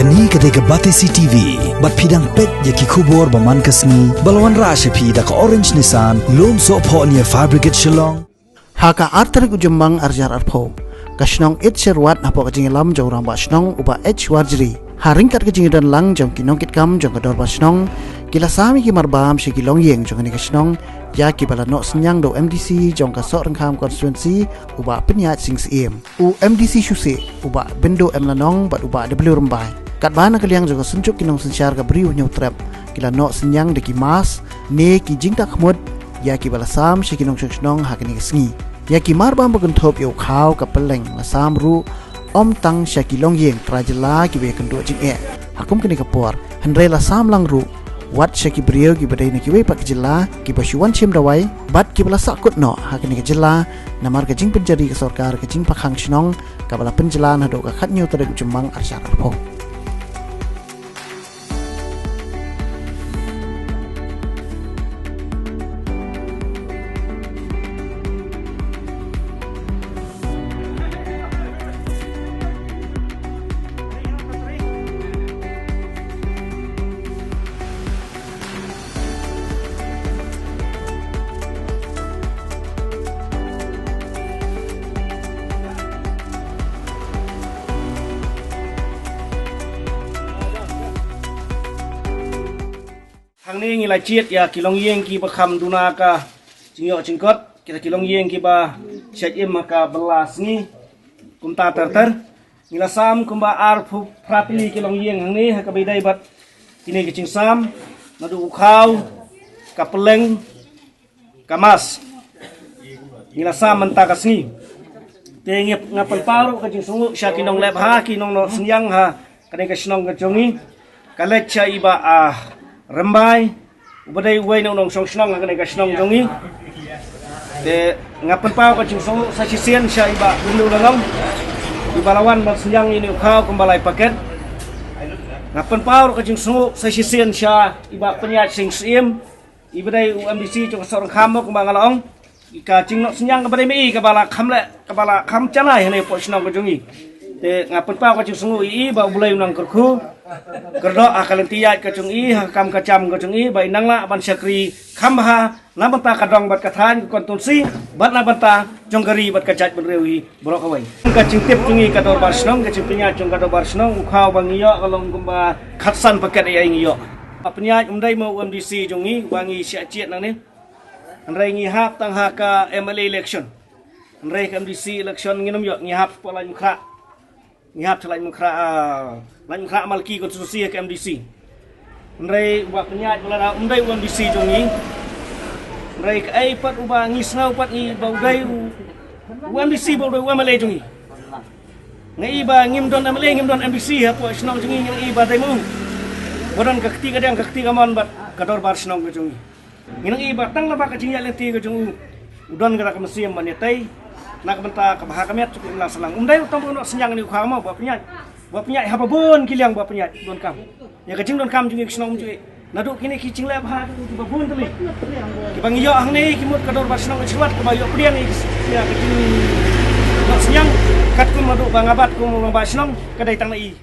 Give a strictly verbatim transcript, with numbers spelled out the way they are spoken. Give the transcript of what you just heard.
Kane ka dei ka Batesi T V, bad phi dang peit ïa ki khubor ba man ka sngi, ba la wanrah sha phi da ka Orange Nissan, Lumsohphoh near Fire Brigade Shillong. Ha ka ar tarik u Jymmang ar hajar arphew, ka shnong Itsyrwat hapoh ka jingïalam jong u Rangbah Shnong u Bah H Warjri, ha ryngkat ka jingïadon lang jong ki nongkitkam jong ka Dorbar Shnong, ki la sam ïa ki marbam sha ki longïing jong kane ka shnong, ïa kiba la noh synñiang da u M D C jong ka Sohryngkham constituency, u Bah Pynïaid Sing Syiem, u M D C Shuh Sih, u Bah Bindo M Lanong bad u Bah W Rymbai. Katba na ka liang jong ka Synjuk ki Nongsynshar ka Bri u Hynñiewtrep, ki la noh synñiang da ki mask ne ki jingtah khmut ïa kiba la sam sha ki nongshong shnong ha kane ka sngi. Ïa ki marbam ba kynthup ïa u khaw, ka pylleng, la sam ruh ym tang sha ki longïing trai jylla kiba ïakynduh jingeh ha kum kane ka por, hynrei la sam lang ruh wat sha ki briew kiba dei na kiwei pat ki jylla kiba shu wan shim dawai bad kiba la sahkut noh ha kane ka jylla namar ka jingpynjari ka sorkar ka jingpakkhang shnong, kaba la pynjlan haduh ka khathynñiew tarik u Jymmang ar hajar arphew. Hangne ngi la jied ïa ki longïing kiba kham duna ka jingïoh jingkot, kita ki longïing kiba shait im ha ka bylla sngi kumta ter ter. Ngi la sam kumba arphew phra tylli ki longïing hangne ha kaba ïadei bad kine ki jingsam, naduh u khaw, ka pylleng, ka mask. Ngi la sam mynta ka sngi. Te ngi, nga pynpaw ruh ka jingsngewnguh sha ki nongleh bha, ki nongnoh synñiang ha kane ka shnong ka jong ngi. Ka leit sha i Bah, ah, Rymbai, uba dei uwei na u nongshong shnong ha kane ka shnong jong ngi. Te nga pynpaw ka jingsngewnguh sa shisien sha i Bah Bindo Lanong, iba la wan ban synñiang ïa une u khaw kumba lai paket. Nga pynpaw ruh ka jingsngewnguh sa shisien sha i Bah Pynïaid Sing Syiem, iba dei u M D C jong ka Sohryngkham mo kumba nga la ong. Ïa ka jingnoh synñiang kaba dei ma i kaba la kham leh, kaba la kham janai hangne hapoh shnong ka jong i. Te nga pynpaw ka jingsngewnguh ïa i ba U Blei un nang kyrkhu kyrdoh ha ka lynti ïaid ka jong i, ha ka kam ka jam ka jong i, ba i nang lah ban shakri kham bha na bynta ka dong bad ka thaiñ, ka konstituensi, bad na bynta jong ka ri bad ka jaitbynriew hi baroh kawei. Ka jingtip jong ngi ka Dorbar Shnong, ka jingpynïaid jong ka Dorbar Shnong, u khaw ba ngi ïoh ka long kumba khatsan paket ïa ngi ïoh. Ba pynïaid um dei mo u M D C jong ngi ba ngi shah jied nangne. Hynrei ngi hap tang ha ka M L A election. Hynrei ka M D C election ngin ym ïoh, ngi hap sha Laitumkhrah. Ngi hap sha Laitumkhrah, ah, Laitumkhrah Malki constituency ha ka M D C. Hynrei uba pynïaid ba lada um dei u M D C jong ngi. Hynrei kaei pat uba ngi sngew pat ngi ba u dei u, u M D C ba u dei u M L A jong ngi. Nga i ba ngim don M L A, ngim don M D C hapoh shnong jong ngi, nga i ba dei mo u ba don ka kti kadiang, ka kti kamon bad ka Dorbar Shnong ka jong ngi. Ngi nang i ba tang naba ka jingïaid lynti ka jong u, u don kata ka mynsiem ban ïatei na ka bynta ka bha ka miat jong ka imlang sahlang. Um dei tang ba u noh synñiang ïa une u khaw mo, ba pynïaid, ba pynïaid ha ba bun ki liang ba pynïaid donkam. Ïa ka jingdonkam jong ngi ka shnong um ju ïeh. Naduh kine ki jingleh bha kiba bun tylli kiba ngi ïoh hangne, ki mut ka Dorbar Shnong Itsyrwat kaba ïoh pdiang ïa ka jingnoh synñiang, katkum naduh ba nga bat kum u Rangbah Shnong, ka dei tang na i.